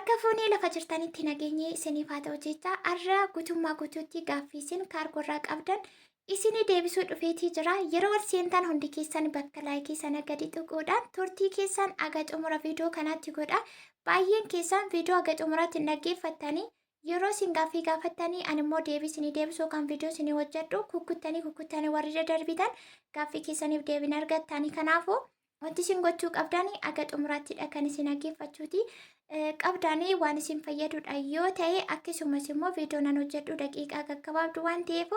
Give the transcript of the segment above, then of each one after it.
Harka fuunee lafa jirtanitti nageenyi isiniif haa ta'u jecha har'a guutummaa guutuutti gaaffii isin kaargoorraa qabdan isinii deebisuu dhufeetii jira. Yeroo ol seentan hundi keessan bakka laayikii sana gadi tuquudhaan turtii keessan aga xumura viidiyoo kanaatti godha. Baay'een keessan viidiyoo aga xumuraatti hin dhaggeeffattanii yeroo isin gaaffii gaafattanii ani immoo deebii isinii deebisuu kan viidiyoo isinii hojjedhu kukkuttanii kukkuttanii warri dadarbitan gaaffii keessaniif deebiin argattanii kanaafuu wanti isin gochuu qabdan aga xumuraattidha kan isin dhaggeeffachuuti qabdanii waan isin fayyadudha yoo ta'e akkasumas immoo viidiyoo nan hojjedhu daqiiqaa gaggabaabdu waan ta'eef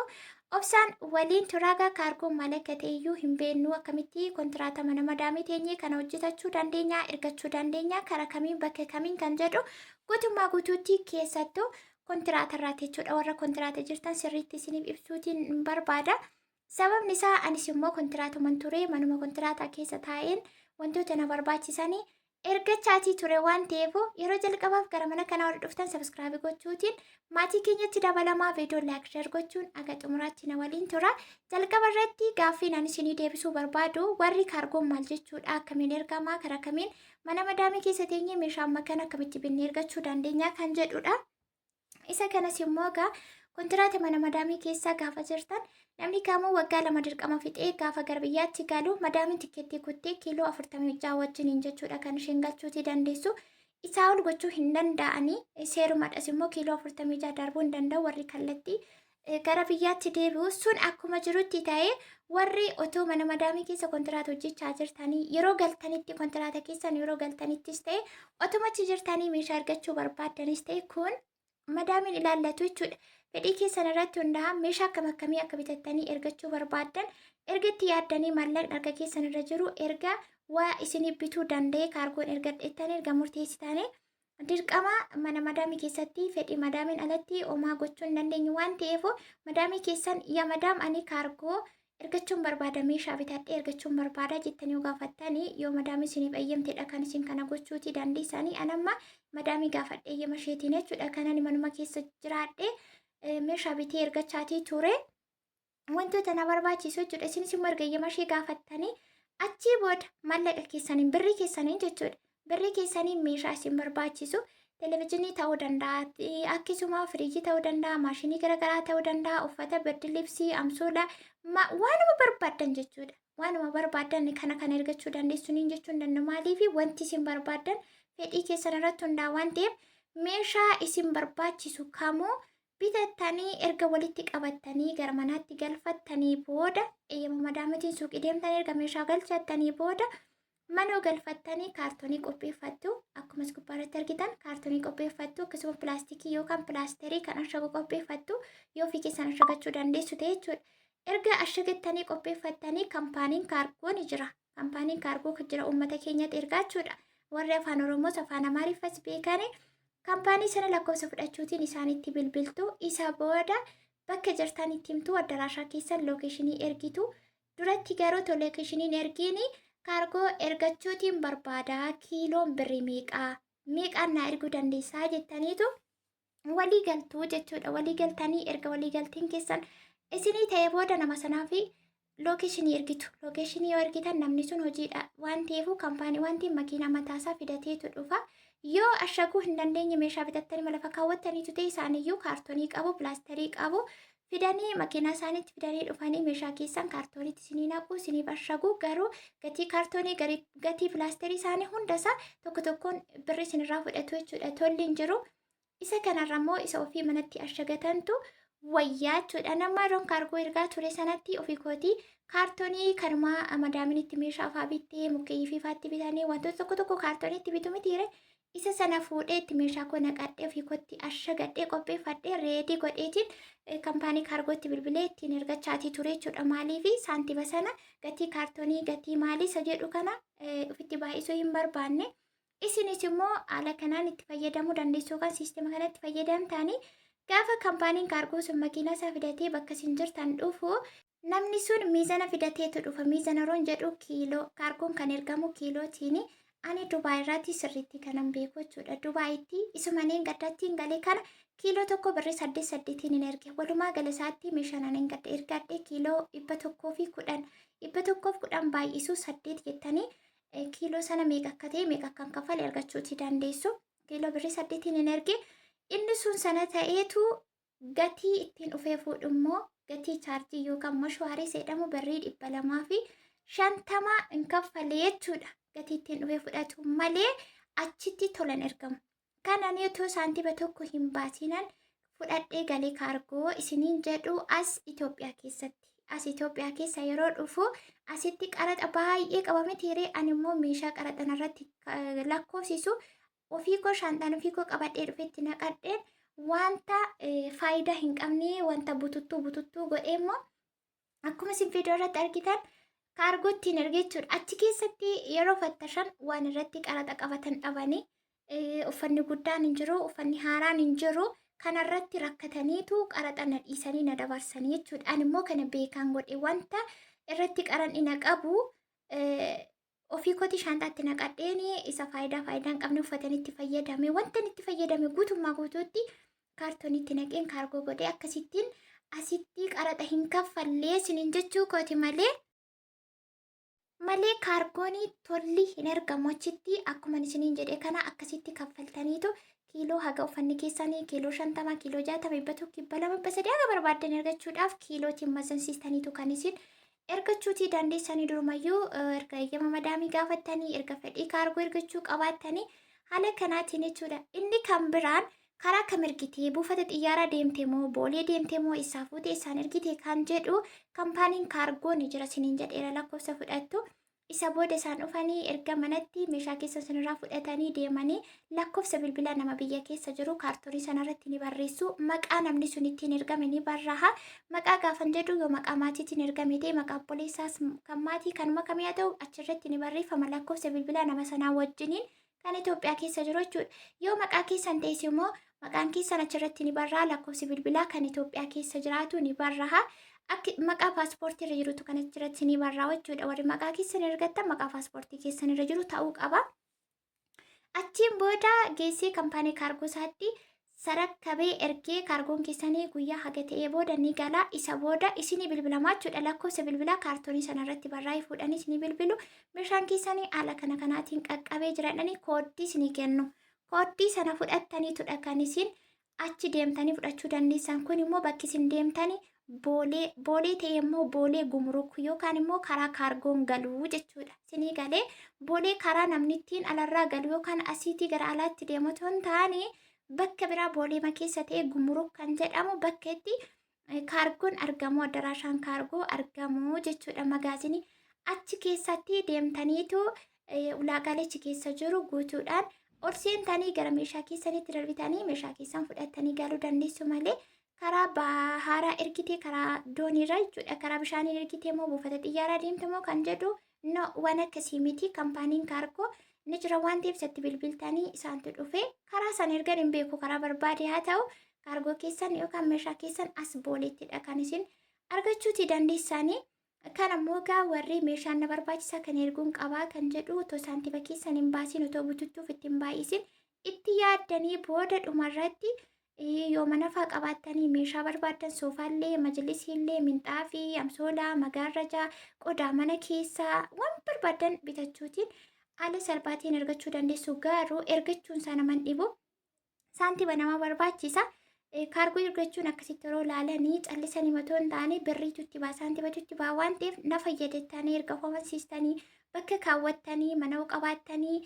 obsaan waliin turaagaa kaargoon maal akka ta'e iyyuu hin beeknu akkamitti kontiraata mana madaamii teenyee kana hojjetachuu dandeenya ergachuu dandeenya karaa kamiin bakka kamiin kan jedhu guutummaa guutuutti keessattuu kontiraata irraati jechuudha warra kontiraata jirtan sirriitti isiniif ibsuutiin barbaada. Sababni isaa anis immoo kontiraatuman ture manuma kontiraataa keessa taa'een wantoota na barbaachisanii ergachaatii ture waan ta'eef yeroo jalqabaaf gara mana kanaa warri dhuftan sabiskiraabii gochuutiin maatii keenyatti dabalamaa viidiyoo laayik sheer gochuun aga xumuraatti na waliin tura. Jalqaba irratti gaaffiin ani isinii deebisuu barbaadu warri kaargoon maal jechuudha akkamiin ergamaa karaa kamiin mana madaamii keessa teenyee meeshaa amma kana akkamitti binnee ergachuu dandeenya kan jedhudha. Isa kanas immoo egaa kontiraata mana madaamii keessaa gaafa jirtan namni kamuu waggaa 2 dirqama fixee gaafa gara biyyaatti galu madaamiin tikkeettii kuttee kiiloo 46 wajjiniin jechuudha kan isheen galchuutii dandeessu. Isaa ol gochuu hin danda'anii seerumadhas immoo kiiloo 46 darbuu hin danda'u warri kallattii gara biyyaatti deebi'u sun akkuma jirutti ta'ee warri otoo mana madaamii keessa kontiraata hojjechaa jirtanii yeroo galtanitti kontiraata keessan yeroo galtanittis ta'e otuma achi jirtanii meeshaa argachuu barbaaddanis ta'e kun madaamiin ilaallatu jechuudha. Fedhii keessan irratti hundaa'a meeshaa akkam akkamii akka bitattanii ergachuu barbaaddan erga itti yaaddanii maallaqni harka keessan irra jiru erga waa isinii bituu danda'e kaargoon ergadhettanii erga murteessitanii Dirqama mana madaamii keessatti fedhii madaamiin alatti homaa gochuu hin dandeenyu waan ta'eef madaamii keessan yaa madaam ani kaargoo ergachuun barbaada meeshaa bitadhee ergachuun barbaada jettanii yoo gaafattanii yoo madaamii isiniif eeyyamtedha kan isin kana gochuutii dandeessanii an amma madaamii gaafadhe eeyyama isheetiin jechuudha kan ani manuma keessa jiraadhe meeshaa bitee ergachaatii ture. Wantoota na barbaachisu jechuudha. Isinis immoo erga eeyyama ishee gaafattanii achii booda maallaqa keessaniin birrii keessaniin jechuudha. Birrii keessaniin meeshaa isin barbaachisu televizyiinii ta'uu danda'a, akkasuma firiijii ta'uu danda'a, maashinii garaagaraa ta'uu danda'a, uffata, birdilibsii, amsoolaa, waanuma barbaaddan jechuudha. Waanuma barbaaddan kana kana ergachuu dandeessu niin jechuu hin danda'u. Maaliif wanti isin barbaaddan fedhii keessan irratti hundaa'a waan ta'eef meeshaa isin barbaachisu kamuu bitattanii erga walitti qabattanii gara manaatti galfattanii booda eeyyama madaamitiin suuqii deemtanii erga meeshaa galchattanii booda manoo galfattanii kaartoonii qopheeffattu. Akkuma as gubbaarratti argitan kaartoonii qopheeffattu akkasuma pilaastikii yookaan pilaasterii kan ashagu qopheeffattu yoo ofii keessan ashagachuu dandeessu ta'e jechuudha. Erga ashagattanii qopheeffattanii kampaaniin kaargoo ni jira. Kampaaniin kaargoo kan jira uummata keenyatti ergaa jechuudha. Warri afaan Oromoos afaan Amaariffas beekanii kampaanii sana lakkoofsa fudhachuutiin isaanitti bilbiltu. Isa booda bakka jirtan itti himtu addaraashaa keessan lookeeshinii ergitu. Duratti garuu otoo lookeeshiniin ergiin kaargoo ergachuutiin barbaada kiiloon birrii meeqaa meeqaan naa erguu dandeessaa jettaniitu walii galtuu jechuudha. Walii galtanii erga walii galteen keessan isinii ta'ee booda nama sanaaf lookeeshinii ergitu. Lookeeshinii yoo ergitan namni sun hojiidha waan ta'eef kampaanii waan ta'eef makiinaa mataasaa fidateetu dhufa. Yoo ashaguu hin dandeenye meeshaa bitattanii lafa kaawwattaniitu ta'e isaaniyyuu kaartoonii qabu, pilaasterii qabu fidanii makiinaa isaaniitti fidanii dhufanii meeshaa keessan kaartooniitti isinii naqu, isiniif ashagu garuu gatii kaartoonii gatii pilaasterii isaanii hundasaa tokko tokkoon birri isinirraa fudhatu jechuudha. Tolli hin jiru. Isa kanarra immoo isa ofii manatti ashagatantu wayyaa jechuudha. Nama yeroon kaargoo ergaa ture sanatti ofii kootii kaartoonii kanuma madaamiin itti meeshaa fa'aa bittee mukeeyyii fi faatti bitanii wantoota tokko tokko kaartoonii itti bitu mitiire isa sana fuudhee itti meeshaa koo naqadhee ofii kootti ashagadhee qopheeffadhee reedii godheetiin kampaanii kaargootti bilbilee ittiin ergachaatii ture jechuudha. Maaliif saantima sana gatii kaartoonii gatii maalii isa jedhu kana ofitti baay'isuu hin barbaanne. Isinis immoo haala kanaan itti fayyadamuu dandeessu yookaan siistema kanatti fayyadamtanii gaafa kampaaniin kaargoo sun makiinaa isaa fidatee bakka isin jirtan dhufu namni sun miizana fidateetu dhufa. Miizana yeroon jedhu kiiloo kaargoon kan ergamu kiilootiin ani Dubaay irraatti sirriitti kanan beeku jechuudha. Dubaayitti isuma neen gaddattiin galee kana kiiloo tokko birrii saddeet saddeetiin hin erge. Walumaa gala isaatti meeshaan ani gadda ergadhe kiiloo 110 110 baay'isuu saddeet jettanii kiiloo sana meeqa akka ta'e meeqa akkan kaffale argachuuti dandeessu. Kiiloo birrii 8n hin erge. Inni sun sana ta'eetu gatii ittiin dhufee fuudhu immoo gatii chaarjii yookaan mashwaarii jedhamu birrii 250 hin kaffalee jechuudha. Gatii ittiin dhufee fudhatu malee achitti tolan ergamu. Kan ani otoo saantima tokko hin baasinan fudhadhee galee kaargoo isiniin jedhu as Itoophiyaa keessatti. As Itoophiyaa keessa yeroo dhufu asitti qaraxa baay'ee qaba miti ree? Ani immoo meeshaa qaraxan irratti lakkoofsisu ofii koo shaanxaan ofii koo qabadhee dhufetti naqadheen wanta faayidaa hin qabne, wanta bututtuu bututtuu godhee immoo akkuma isin viidiyoo irratti argitan kaargoo ittiin erge jechuudha. Achi keessatti yeroo fattashan waan irratti qaraxa qabatan dhabanii, uffanni guddaan hin jiru, uffanni haaraan hin jiru. Kanarratti rakkataniitu qaraxa na dhiisanii na dabarsanii jechuudha. Ani immoo kana beekaan godhe, wanta irratti qaranni na qabu ofii kooti shaanxaatti naqadheen isa faayidaa hin qabne uffatan itti fayyadame, wanta itti fayyadame guutummaa guutuutti kaartoonitti naqeen kaargoo godhee akkasittiin asitti qaraxa hin kaffallee isiniin jechuu kooti malee kaargoonii tolli hin ergamu achitti. Akkuma isiniin jedhe kana akkasitti kaffaltaniitu kiiloo haga uffanni keessanii kiiloo 50, kiiloo 60, 100, 200, 300 haga barbaaddan ergachuudhaaf kiilootiin mazansiistaniitu kan isin ergachuutii dandeessanii. Durumayyuu erga eeyyama madaamii gaafattanii, erga fedhii kaargoo ergachuu qabaattanii haala kanaatiin jechuudha. Inni kan biraan karaa kam ergitee, buufata xiyyaaraa deemte moo boolee deemte moo eessaa fuute, eessaan ergite kan jedhu, kaampaaniin kaargoo ni jira isiniin jedheera, lakkoofsa fudhattu. Isa booda isaan dhufanii erga manatti meeshaa keessan sinirraa fudhatanii deemanii lakkoofsa bilbilaa nama biyya keessa jiru kaartoonii sanarratti ni barreessu. Maqaa namni sun ittiin ergame ni barraaha. Maqaa gaafan jedhu, yoo maqaa maatiitiin ergame ta'e maqaa obboleessaas, kan maatii kanuma kamii haa ta'u, achirratti ni barreeffama lakkoofsa bilbilaa nama sanaa wajjiniin kan Itoophiyaa keessa jiru jechuudha. Yoo maqaa keessan ta'es immoo maqaan keessan achirratti ni barraa, lakkoofsi bilbilaa kan Itoophiyaa keessa jiraatu ni barraha. Akka maqaa paaspoortii irra jirutu kan achirratti ni barraa jechuudha. Warri maqaa keessan ergattan maqaa paaspoortii keessan irra jiru ta'uu qaba. Achiin booda geessee kaampaanii kaargoo isaatti sarakkabee ergee kaargoon keessanii guyyaa haga ta'ee booda ni gala. Isa booda isinii bilbilamaa jechuudha. Lakkoofsa bilbilaa kaartoonii sanarratti barraa'ee fuudhanii isinii bilbilu. Meeshaan keessanii haala kana kanaatiin qaqqabee jiradhanii kooddii isinii kennu. Kooddii sana fudhattaniitudha kan isin achi deemtanii fudhachuu dandeessan. Kun immoo bakki isin deemtanii boolee, boolee ta'e immoo boolee gumruk yookaan immoo karaa kaargoon galuu jechuudha. Isinii galee? Boolee karaa namni ittiin alarraa galu yookaan asiitii gara alaatti deemu otoo hin taane, bakka biraa booleema keessa ta'e gumruk kan jedhamu bakka itti kaargoon argamu, addaraashaan kaargoo argamu jechuudha, magaazinii. Achi keessatti deemtaniitu ulaagaalee achi keessa jiru guutuudhaan ol seentanii gara meeshaa keessanitti darbitanii meeshaa keessan fudhattanii galuu dandeessu malee, karaa baharaa ergitee, karaa dooniirra jechuudha, karaa bishaanii ergitee moo buufata xiyyaaraa deemte moo kan jedhu, no, waan akkasii miti. Kaampaaniin kaargoo ni jira waan ta'eef isatti bilbiltanii isaantu dhufe karaa isaan ergan hin beeku, karaa barbaade haa ta'u, kaargoo keessan yookaan meeshaa keessan as booleettidha kan isin argachuutii dandeessanii. Kan ammoo gaa warri meeshaan na barbaachisa kan erguun qabaa kan jedhu, otoo saantima keessan hin baasin, otoo bututtuuf ittiin baay'isin, itti yaaddanii booda dhumarratti yoo mana faa qabaattanii meeshaa barbaaddan, soofaallee, majlisiillee, minxaafii, amsoolaa, magaarrajaa, qodaa mana keessaa, waan barbaaddan bitachuutiin haala salphaatiin ergachuu dandeessu. Garuu ergachuun isaa naman dhibu, saantima nama barbaachisa. Kaargoo ergachuun akkasitti yeroo ilaalanii callisanii matoo hin taane birriitu itti ba'a, saantimatu itti ba'a waan ta'eef, na fayyadattanii erga homansiistanii bakka kaawwattanii mana qabaattanii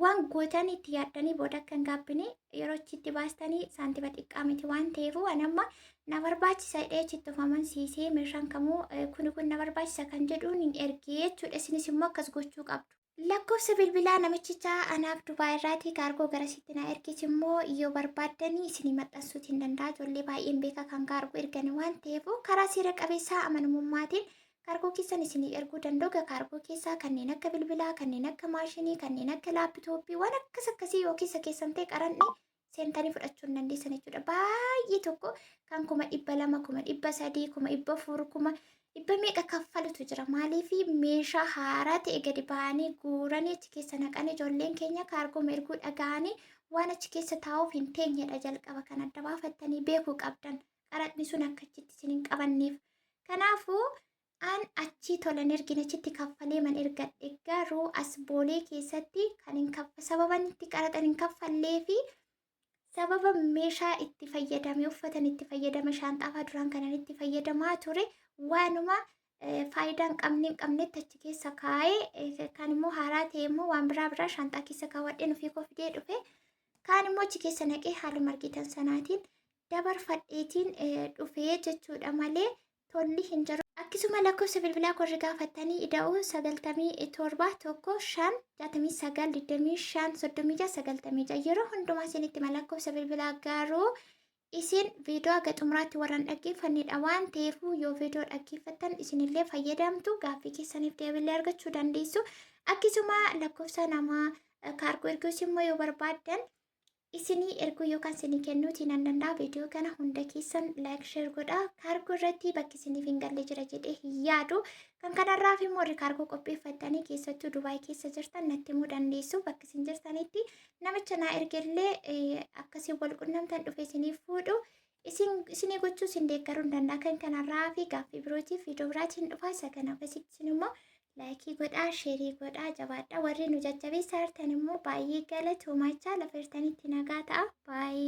waan gootan itti yaaddanii booda akka hin gaabbine, yeroo achitti baastanii saantima xiqqaa miti waan ta'eef, waan amma na barbaachisa jedhee achitti of amansiisee meeshaan kamuu kun kun na barbaachisa kan jedhuun hin ergee jechuudha. Isinis immoo akkas gochuu qabdu. Lakkoofsa bilbilaa namichichaa anaaf Dubaa irraatii kaargoo garasitti na ergis immoo yoo barbaaddanii isinii maxxansuutiin danda'a. Ijoollee baay'een beeka kan kaargoo ergani waan ta'eef, karaa seera qabeessaa amanamummaatiin kaargoo keessan isinii erguu danda'u. Kaargoo keessaa kanneen akka bilbilaa, kanneen akka maashinii, kanneen akka laapitooppii, waan akkas akkasii yoo keessa keessan ta'e qaranni seentanii fudhachuu hin dandeessan jechuudha. Baay'ee tokko kan 200,000, 300,000, 400,000, kuma dhibba meeqa kaffalutu jira. Maaliif? Meeshaa haaraa ta'e gadi ba'anii guuranii achi keessa naqanii ijoolleen keenya kaargoo erguu dhaga'anii waan achi keessa taa'uuf hin teenyedha, jalqaba kan adda baafattanii beekuu qabdan. Qaraxni sun akka achitti isin hin qabanneef. Kanaafuu An achii tolan ergine achitti kaffalee man ergadhe garuu as Boolee keessatti kan hin kaffa sababan itti qaraxan hin kaffallee fi sababa meeshaa itti fayyadame uffatan itti fayyadame shaanxaafaa duraan kanan itti fayyadamaa ture waanuma faayidaa hin qabne hin qabnetti achi keessa kaa'ee kan immoo haaraa ta'e immoo waan biraa biraa shaanxaa keessa kaawwadheen ofii koo fidee dhufe kaan immoo achi keessa naqee haaluma argitan sanaatiin dabarfadheetiin dhufee jechuudha malee tolli hin jiru. Akkasuma lakkoofsa bilbilaa korri gaafattanii ida'uu 97 1 5 69 25 36 96 yeroo hundumaa isinitti hima lakkoofsa bilbilaa garuu isin viidiyoo haga xumuraatti warran dhaggeeffannedha waan ta'eef yoo viidiyoo dhaggeeffattan isinillee fayyadamtu gaaffii keessaniif deebiillee argachuu dandeessu. Akkasuma lakkoofsa namaa kaargoo erguus immoo yoo barbaaddan isinii erguu yookaan isinii kennuutii nan danda'a. Viidiyoo kana hunda keessan like share godhaa. Kaargoo irratti bakki isiniif hin galle jira jedhee hin yaadu. Kan kanarraaf immoo warri kaargoo qopheeffattanii keessattuu Dubaay keessa jirtan natti himuu dandeessu. Bakki isin jirtanitti namicha naa ergellee akkasiin wal qunnamtan dhufe isiniif fuudhu. Isin isinii gochuu isin deeggaruu hin danda'a. Kan kanarraa fi gaaffii birootiif viidiyoo biraatiin dhufa. Isa kana akkasitti isin immoo laayikii godhaa, sheerii godhaa, jabaadhaa. Warri nu jajjabeessaa jirtan immoo baay'ee galatoomaa jechaa lafa jirtanitti nagaa ta'a. Baay'ee.